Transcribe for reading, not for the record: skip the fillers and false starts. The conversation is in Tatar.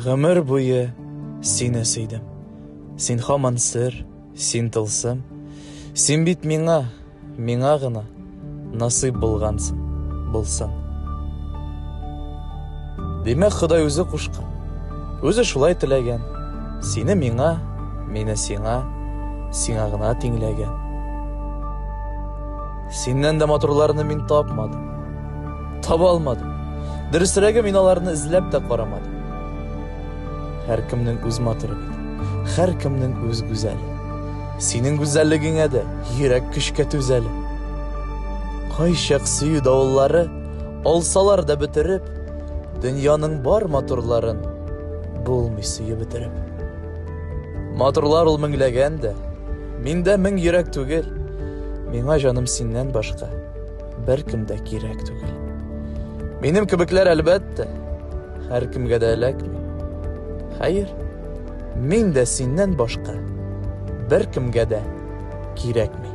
Гомер буе сине сөйдем. Син һаман сер, син тылсым. Син бит миңа, миңа гына насыйп булгансың, булсын. Димәк, Ходай үзе кушкан. Үзе шулай теләгән. Сине миңа, мине сиңа, сиңа гына тиңләгән. Синнән дә матурларны мин тапмадым. Таба алмадым. Дөресрәге, мин аларны эзләп тә карамадым. Һәркемнең үз матуры бит. Һәркемнең үз гүзәле. Синең гүзәллегеңә дә йөрәк көчкә түзәле. Кайчак сөю давыллары алсалар да бетереп, дөньяның бар матурларын булмый сөеп бетереп. Матурлар ул меңләгән дә, миндә мең йөрәк түгел. Миңа җаным синнән башка беркем дә кирәк түгел. Минем кебекләр әлбәттә һәркемгә дә эләкми. Хәер, мин дә синнән башка беркемгә дә кирәкми.